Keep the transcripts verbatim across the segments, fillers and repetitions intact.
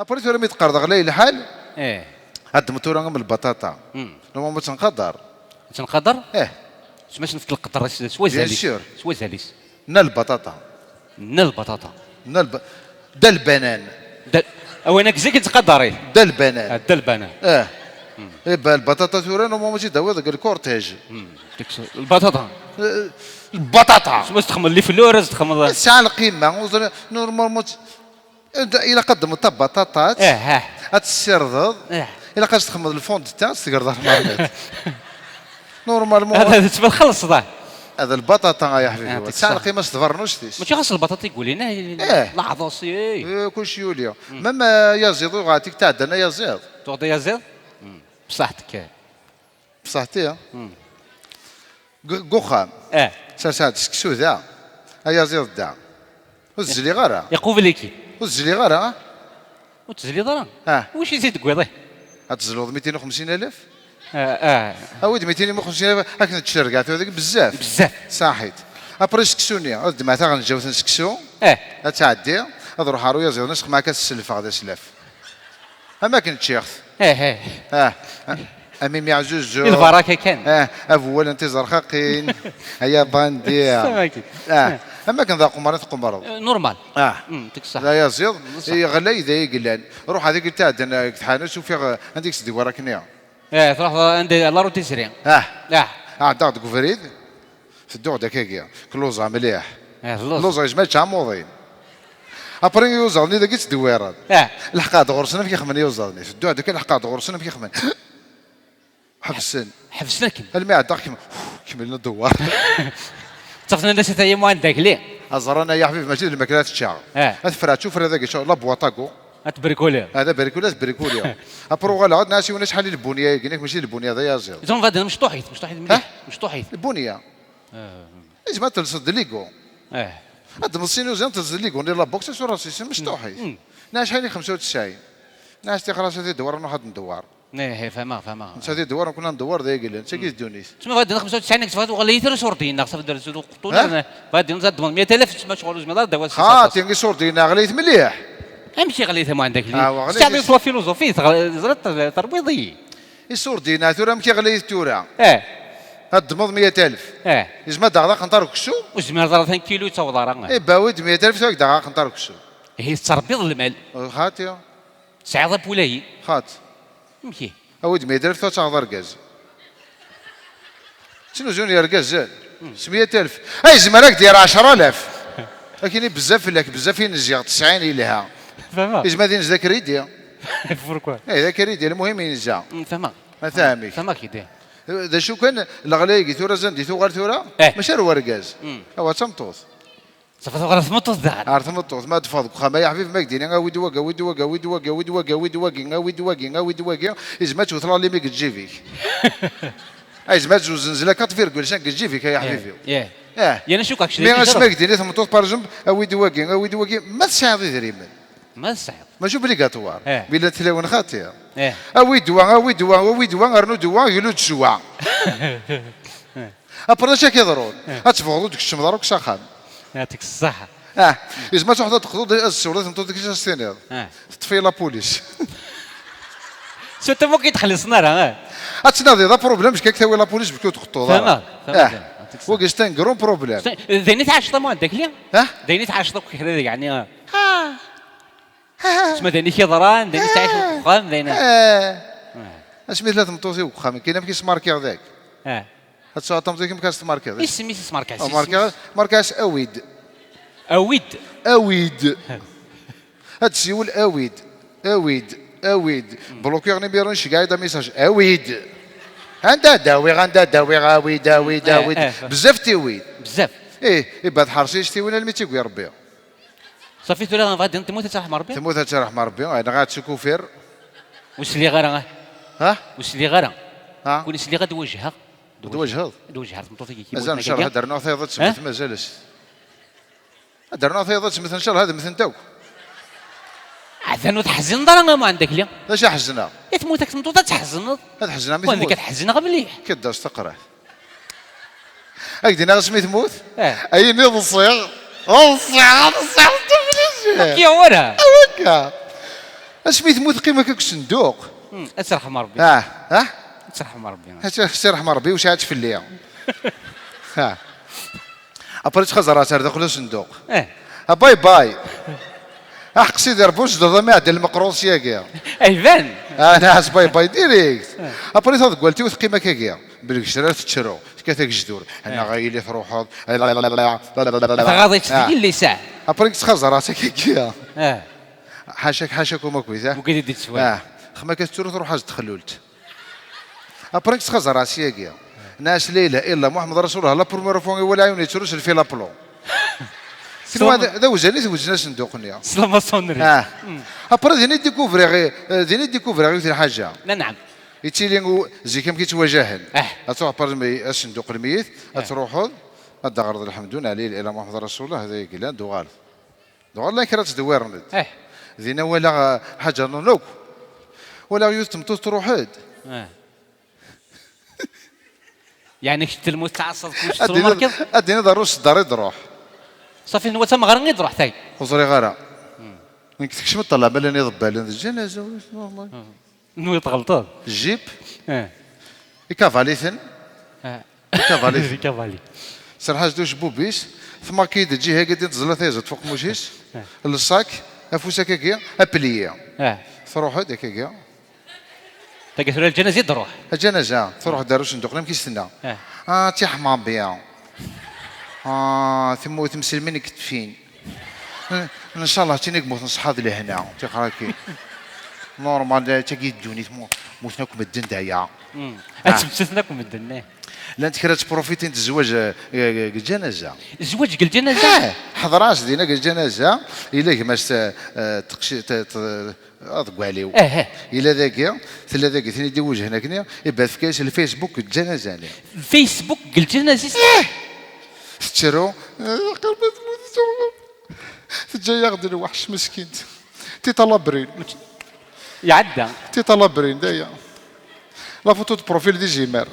Après tura mi d-qqareḍ ɣlay lḥal, eh, ad d-temmet tura am lbaṭaṭa. Hmm. Normalement ad tenqader. Ad tenqader? Eh. Tma ad s-nefk lqedr s, s wazal-is. Bien sûr. S wazal-is. Nna lbaṭaṭa. Nna lbaṭaṭa. Nna lba-, da lbanan. Da, awal-agi zik yettqadar-it. Da lbanan. Ah, da lbanan. Eh. Hmm. Eh, ba, lbaṭaṭa tura normalement ad tt-id-tawiḍ deg lkurtij. Hmm. Lbaṭaṭa. Eh, lbaṭaṭa. Tma ad s-txedmeḍ les fleurs, ad s-txedmeḍ. Tesɛa lqima, ur ẓri-, normalement Anda ilaq ad d-temmeḍ tabaṭaṭat, eh, eh, ad tessirdeḍ, eh, ilaq ad s-txedmeḍ le fond de teint, ad s-tegreḍ ɣer tmermit. Normalement. Hada d ttma txellṣeḍ, ah. Hada lbaṭaṭa, ay aḥbibi. Ah, tesɛa lqima s tbeṛnuct-is. Mačči ɣas lbaṭaṭa i yulin, eh, eh, leɛḍes, eh. Eh, kulci yuli. Hmm. Même, eh, ayaziḍ, uɣeɣ-t-id tɛeddan ayaziḍ. Tuɣeḍ ayaziḍ? Hmm. Bṣaḥ tekka. Bṣaḥ ti, hmm, deg, deg uxxam. Eh. Serseɣ-d seksu da, ayaziḍ da. Ur tezliɣ ara. Iqubel-ik-id. Ur tezliɣ ara. Ur tezliḍ ara? Ah. Wacu i t-id-tewwiḍ, eh? Ad tezluḍ mitin u xemsin alef? Ah, ah. Awi-d mitin u xemsin alef, akken tcerga tura deg bezzaf. Bezzaf. Saḥit. Après seksu-nni, ad ddmeɣ taɣenǧawt n seksu. Eh. Ad tɛeddi, ad ruḥeɣ ɣer uyaziḍ-nni, ad s-xedmeɣ akka ad s-sellfeɣ d aslaf. Am akken ččiɣ-t. Eh, eh. Ah, a Mimi Ɛzuzu. I lbaraka kan. Ah, a bu wallen tizerqaqin. Ay abandi. Am akken. Ah, am akken d aqumar i tqumreḍ. Eh, normal. Ah. Mm, tek ṣṣeḥ. D ayaziḍ, ṣṣeḥ, yeɣlay d ay yellan. Ruḥ ad k-id-tɛeddan deg tḥanut, ufiɣ, eh, anda i k-s-d-iwar akken-nni. Eh, truḥeḍ anda la rôtisserie. Ah. Ah. Ɛeddaɣ deg ubrid. Tedduɣ-d akkagi, kluẓa mliḥ. Eh, telluẓ. Kluẓa yezmer ad tečč amuḍin. Après iyuzaḍ-nni dagi ttdewwiren. Eh. Leḥqeɣ-d ɣur-sen amek i xemmen iyuzaḍ-nni. Tedduɣ-d akka, leḥqeɣ-d ɣur-sen amek i xemmen. Ḥebsen. Ḥebsen akken. Almi ɛeddaɣ kem-, kemmlen adewwar. Ttaften-d asatay muɛan d akli. Aẓran ay aḥbib mačči d lmakla ad teččeɣ. Eh. Ad tefra tufra dagi, la boîte à goût. Ad tbrikuli. Ah, d abrikuli, ad tbrikuli. Après uɣaleɣ ad nɛas yiwen acḥal i lbunya-agi, nekk mačči d lbunya, d ayaziḍ. Zon vadin mecṭuḥit, mecṭuḥit mliḥ. Ha? Mecṭuḥit. Lbunya. Ah. Yezmer ad telseḍ d ligo. Eh. Ad d-meṣṣin uziɣ, telseḍ d ligo, nni la boxe sur racist, mecṭuḥit. Mm. Nɛas acḥal i xemsa u tesɛin. Nɛas tixras ad idewwar, nruḥ ad ndewwar. Eh, eh, fehmeɣ, fehmeɣ. Netta ad idewwar, nekk ad ndewwar d ay yellan, d tagi i d ddunit. Tma vadin xemsa u tesɛin, nekk tfat uɣal-iyi tura s urdi-nneɣ, tafdar s uqṭun, ha? Vadin ad ddmeḍ meyya alaf, tma tecɣel ur zmireḍ ad d-tawiḍ. Xaṭi, s urdi-nneɣ ɣlayet mliḥ. Amek i ɣlayet a Muɛend Akli? Ah, wa ɣlayet. Tettɛeddiḍ s la philosophie, teɣ-, teẓriḍ, terwiḍ-iyi. Isurdiyen-a tura amek i ɣlayit tura? Eh. Ad d-ddmeḍ meyya alaf. Eh. Yezmer ad d-taɣeḍ aqenṭar uksum? Ur tezmireḍ ara tan kilu ur taweḍ ara. Eh, bawi-d meyya alaf tura ad k-d-aɣeɣ aqenṭar uksum. Ihi tettṛebbiḍ lmal. Xaṭi. Tesɛiḍ apulayi. Xaṭi. Amek ihi? Awi-d meyya alaf tura ad taɣeḍ argaz. Ttnuzun yergazen. Hmm. S meyya alaf. Ay, yezmer ad k-d-yerr ɛecra alaf. Akini bezzaf fell-ak, bezzaf i nziɣ, tesɛin yelha. Fehmeɣ. Yezmer ad inez d akridi. Pourquoi? Eh, d akridi, lmuhim yenza. Mm, fehmeɣ. Ma fehmeɣ. Fehmeɣ-k-id. D acu kan, leɣla-agi tura zan di tuɣal tura, eh, mačči ar wergaz. Mm. Awa, d tameṭṭut. Safi tuɣal ar tmeṭṭut daɣen. Ar tmeṭṭut, ma d-teffɣeḍ deg uxxam, ay aḥbib, ma k-d-ini, awi-d wagi, awi-d wagi, awi-d wagi, awi-d wagi, awi-d wagi, awi-d wagi, yezmer ad tewwet lalim deg lǧib-ik. Ay, yezmer ad tezzenz la quatre virgule cinq deg lǧib-ik, ay aḥbib-iw. Eh, eh. Eh. Yerna cukkeɣ kečč d... Mais asmi ak-d-tini tmeṭṭut, par exemple, awi-d wagi, awi-d wagi, ma tesɛiḍ idrimen. Ma tesɛiḍ. Mačči obligatoire. Eh. Mi llant tlawin xaṭi. Eh. Awi-d wa, awi-d wa, awi-d wa, rnu-d wa, glu-d s wa. Après, acu ak-iḍrun? Eh. Ad teffɣeḍ ur d-tkeččmeḍ ara akk s axxam. Yɛṭik ṣṣeḥḥa. Ah, yezmer ad truḥeḍ ad d-teqḍuḍ, ad tessiwleḍ i tmeṭṭut-ik, ad as-tiniḍ. Eh. Teṭṭef-iyi la police. Surtout ma ur k-id-xellṣen ara, eh. Ad tnadiḍ aproblem, bac ad k-tawi la police, bac ur d-tqeṭṭuḍ ara. Fehmeɣ, fehmeɣ. Eh. Yɛṭik ṣṣeḥḥa. Wagi, c'est un grand problème. D ayen i tɛaceḍ a Muɛend Akli? Eh? D ayen i tɛaceḍ akk kra, yeɛni, eh. Sma d ayen i k-yeḍran, d ayen i tettɛiceḍ deg uxxam, d ayen... Eh. Eh. Asmi tella tmeṭṭut-iw deg uxxam, kien amek i s-markiɣ deg? Eh. Ad tesɛuḍ tameṭṭut-ik amek ad s-tmarkiḍ? Isem-is, isem-markas, markiɣ, isem-is. Markiɣ-as awi-d. Awi-d? Awi-d. Ad d-siwel awi-d. Awi-d. Awi-d. Hmm. Blokiɣ numéro, nceggeɛ-d amessage. Awi-d. Anda d-awiɣ, anda d-awiɣ, awi-d, awi-d, eh, awi-d. Eh. Bezzaf tiwin. Bezzaf. Eh, ibad ḥerṣ-is tiwin almi tt-igwi Rebbi. Safi tura bɣa din temmut ad tt-yerḥem Rebbi. Temmut ad tt-yerḥem Rebbi, ay, neɣ ad tt-ikufir. Ur sliɣ ara, ah. Ha? Ur sliɣ ara. Ha? Kuni sliɣ ad wajheɣ. Ad wajheḍ? Ad wajheɣ tmeṭṭut-agi. Mazal ncallah ad d-rnuɣ tayeḍ ad temmut, ha? Mazal-as. Ad d-rnuɣ tayeḍ ad temmut, ncallah ad mmtent akk. Atan ur teḥzineḍ ara a Muɛend Akli. D acu ḥezneɣ? I temmut-ak tmeṭṭut ad tḥezneḍ. Ad ḥezneɣ mi temmut. Wan deg ad ḥezneɣ mliḥ. Kidda s taqrat. Ad k-d-iniɣ asmi temmut? Eh. Ayen i ḍsiɣ, ḍsiɣ, ḍsiɣ, ḍsiɣ. Akka wara. Awakka. Asmi tmut teqqim akka deg usenduq. Hmm, ad tt-yerḥem Rebbi. Ah, ah? Ad tt-yerḥem Rebbi. Ad tt-yerḥem Rebbi, wesɛet fell-i. Ha. Après ttxaẓer-as ar daxel usenduq. Eh. Ah, bye bye. Aḥeq Sidi Rebbi ur s-d-rḍa mi ɛedda lmeqrur syagi. Ayban. Ah, nɛas bye bye direct. Eh. Après taḍeggalt-iw teqqim akkagi. Belgecrar tettru, tekkat agejdur. Anaɣ a yili truḥeḍ. Tɣaḍ-itt deg yelli-s. Après ttxaẓer-as akkagi. Eh. Ḥaca-k, ḥaca-k umakit, ah? Wigad i d-ittwali. Ah, xma ka tettru truḥ-as-d texlult. Après ttxaẓer-as yagi. Nɛas la ilaha illa Muḥemmed Rasulullah, la première fois iwala ɛyun yettru s lfil aplomb. Tenwa d, d awezlan i twezzen asenduq-nni. S la maçonnerie. Ah. Après din i découvriɣ, eh, din i découvriɣ yiwet lḥaǧa. Naɛam. Yettili u-, zik amek i ttwajahen. Ah. Ad truḥ par asenduq n lmeyit, ad truḥeḍ, ad d-taɣreḍ lḥemdu, la ilaha illa Muḥemmed Rasulullah, hada i yellan, d uɣal. Dɣa la kra ttdewwiren-d. Eh. Dinna walaɣ, eh, ḥaǧa nunuk. Walaɣ yiwet tmeṭṭut truḥ-d. Eh. Yeɛni kečč d lmut tɛasseḍ kullec ad d-tiniḍ, tettrumarkeḍ? Ad d-tiniḍ ar useddar i d-ruḥ. Safi, nwa d tameɣra i d-ruḥ tay? Ur ẓriɣ ara. Hmm. Nekk tekcem ṭṭalaba llan iḍebbalen d lǧanaza, ulac, wallah. Hmm. Nwiɣ tɣelṭeḍ. Jip. Eh. Ikavali-ten. Eh. Ikavali-ten. Ikavali. Serḥas-d ucebbub-is, tmaki-d ǧiha-agi din teẓla tayẓeḍ fuq muc-is, eh, lṣak, afus akkagi, apliyi. Eh. Truḥ-d akkagi. Tagi tura lǧanaza i d-truḥ. Lǧanaza, truḥ-d ar usenduq, amek i s-tenna? Eh. Ah, tiḥmam bien. Ah, temmut mselmin deg tfin. Ncallah tin i yemmuten ṣṣeḥḥa d lehna, tixrakin. Normal, tagi ddunit mu-, muten akk medden d aya. Hmm. Ah. Ad ttmettuten akk medden, eh. Llant kra ttprofitin d zzwaǧ, eh, deg lǧanaza. Zzwaǧ deg lǧanaza? Eh, ḥeḍra-as dinna deg lǧanaza, yella gma-s, eh, teqci-, te-, te-, Ad deg waliw. Aha. Yella dagi, tella dagi, tin i d-iwejhen akkenni, iba tefka-yas lfacebook deg lǧanaza-nni. Facebook deg lǧanaza-s? Eh! Tettru, eh, qrib ad tmut, tettru. Teǧǧa-yaɣ-d lweḥc, meskint. Tita Labrin. Iɛedda. Tita Labrin, d aya. La photo de profil d izimer.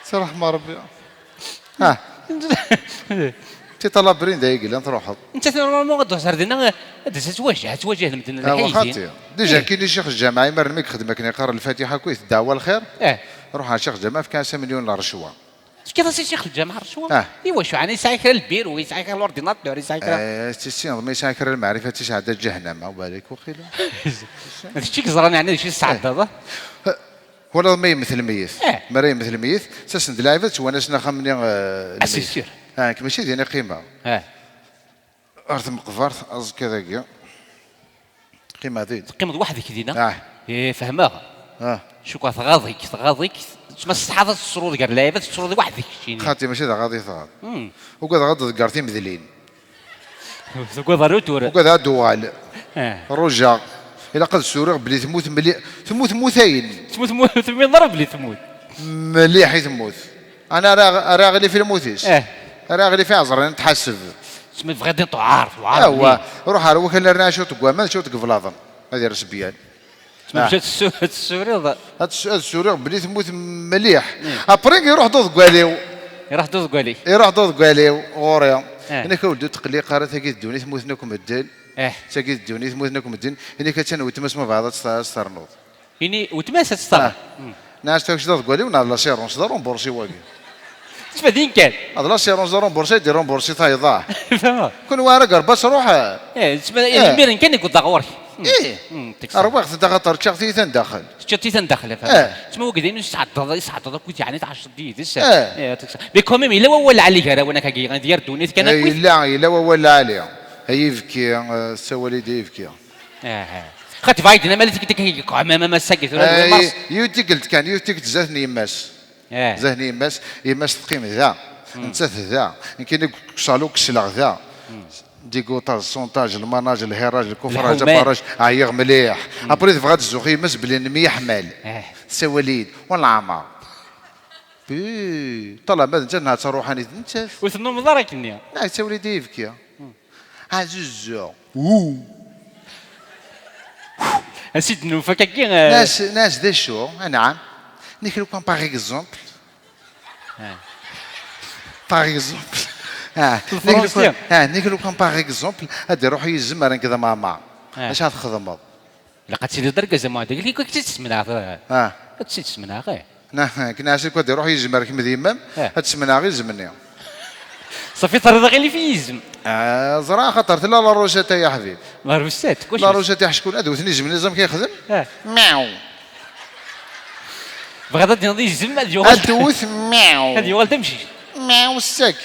Serḥem Rebbi. Ah. Tita Labrin d ay yellan truḥeḍ. Nettat normalement ad d-tɛeṣer dinna, ad d-twajaha, twajaha medden. Ah, lḥayen. Waxati. Déjà, eh, kini Ccix Lǧameɛ, imaren mi yexdem akken iqqar Lfatiḥa akkit ddeɛwa lxir, eh, ruḥ ɣer Ccix Lǧameɛ, fkan-as amelyun n rrecwa. Tefkiḍ-as i Ccix Lǧameɛ rrecwa? Ah. Iwacu, ɛni yesɛa kra lbiru, yesɛa kra l'ordinateur, yesɛa kra? Eh, tissineḍ, ma yesɛa kra lmeɛrifa, ad tt-isɛedda ǧahennama, balak waqila. D kečč i yeẓran, ɛni d acu i tesɛeddaḍ? Eh. Twalaḍ ma yemmet lmeyyet? Eh. Mi ara yemmet lmeyyet, ttasen-d lɛibad, ttwanasen axxam-nni, eh, ah, c'est sûr. Ah, nekk mačči din i qqimeɣ. Eh. Ɣer tmeqbert, aẓekka dagi. Qqimeɣ din. Teqqimeḍ weḥd-k dinna? Ah. Eh, fehmeɣ. Ah. Cukkeɣ tɣaḍ-ik, tɣaḍ-ik. Tma tessetḥaḍ ad tettruḍ gar lɛibad, tettruḍ weḥd-k, keččini. Xaṭi, mačči d aɣaḍ i tɣaḍ. Hmm. Ugadeɣ ad d-tger timedlin. Tugadeḍ retour. Ugadeɣ ad d-uɣal. Eh. Rujaɣ. Ilaq ad ssuriɣ belli temmut mli-, temmut mutayen. Temmut mu-, temmut ara belli temmut. Mliḥ i temmut. Ana ara, ara aɣlif i lmut-is. Eh. Ara aɣlif i ɛeẓrin n tḥaseb. Tma tebɣiḍ din tuɛar, tuɛar. Awa, ruḥ ar wakal rna ciṭ deg waman, ciṭ deg iblaḍen. Ad iresbyan. Tma, ah, bac ad tessu-, ad tessuriḍ. Ad s-, ad ssuriɣ belli temmut mliḥ. Eh. Après, iruḥ-d uḍeggal-iw. Iruḥ-d uḍeggal-ik. Iruḥ-d uḍeggal-iw ɣur-i. Eh. Ini-k a weldi ur tqelliq ara, tagi d ddunit, mmuten akk medden. Eh. Tagi d ddunit, mmuten akk medden. Ini-k attan weltma-s ma bɣiḍ ad tt-, ad tt-ternuḍ. Ini weltma-s ad tt-ternuḍ. Ah. Hmm. Nniɣ-as tura kečč d aḍeggal-iw, neɣ d l'assurance, d arumbursi wagi. Tma din kan. Ah, d l'assurance, d arumbursi, ad d-irumbursi tayeḍ. Fehmeɣ. Kunwi ara gerba truḥ. Eh, tma, eh, imiren kan i yewweḍ ɣur-k. Hmm. Eh. Hmm, teksa. Rwiɣ-t daɣ, aṭer ččiɣ tiyita n daxel. Teččiḍ tiyita n daxel, fehmeɣ. Eh. Tma wagi d ayen ur tesɛeddaḍ, i tesɛeddaḍ akked yeɛni tɛaceḍ yid-s. Eh. Eh, teksa. Mais quand même, yella wawal lɛali gar-awen akka, d yir ddunit kan, eh, akkit. Yella, yella wawal lɛali. Ay ibki, eh, ssawal-id ay ibki. Aha. Xaṭi bɣa yedden ama la tikkelt akka yeqɛem ama massa-agi tura. Eh, yiwet tikkelt kan, yiwet tikkelt zdat n yemma-s. Eh. Zdat n yemma-s, yemma-s teqqim da, hmm, nettat da. Nekkini deg usalu kesleɣ da. Hmm. Diguṭaẓ, ṣunṭaǧ, lmanaǧ, lhiraǧ, lkufraǧ, lḥuman, abarraǧ, ɛyiɣ mliḥ. Hmm. Après tebɣa ad tzuxx yemma-s belli nemyeḥmal. Eh. Tessawal-iyi-d, wa leɛmer. Ih, ṭṭalama d nettat neɣ d taṛuḥanit d nettat. Ur tennumeḍ ara akkenni. Neɣ yettawel-iyi-d ayefki. Hmm. Azuzzu. Ouh. As-id-nufa kaki, eh. Nas, nas d acu? Anɛam. Nekk lukan, par exemple. Ah. Par exemple. Ah, nekk lukan, ah, nekk lukan, par exemple, ad iruḥ yizem ar nekk d mama. Ah. Acu ad txedmeḍ? Ilaq ad tiliḍ d argaz a Muḥend Agli, kif i tt-tesmenɛeḍ? Ah. Ad tt-id-tesmenɛeḍ, eh. Nah, knaɛsi kwa d iruḥ yizem ar kem d imam, eh, ad tesmenɛeḍ izem-nni. Safi terriḍ aɣilif i yizem. Ah, ẓra axaṭer tella la rosette ay aḥbib. La rosette, kul. La rosette iḥeckun ad wten izem-nni ẓam kayexdem. Eh. Miaw. Bɣiḍ ad d-tiniḍ izem ad yuɣal. Ad tewwet miaw. Ad yuɣal d amcic. Miaw ssek.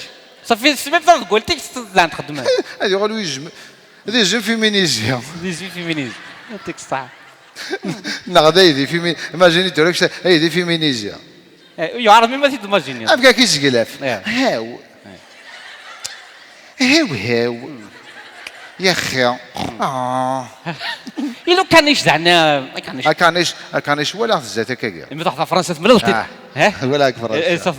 Safi tesmim taɣgult-ik tedlan txeddem. Ad yuɣal wizem. D izem féminisé. D izem féminisé. Tek ṣṣeḥ. Neɣ d aydi féminisé. Imagine tura kečč aydi féminisé. Yuɛer mi ma t-id-imagine. Amek akka izeglaf. Haw. Haw haw. Yaxxi. Ilo kanic zeɛna. Akanic. Akanic walaɣ-t zdat akkagi. Imi truḥ ɣer Fransa temlaleḍ-t-id. Walaɣ-t Fransa.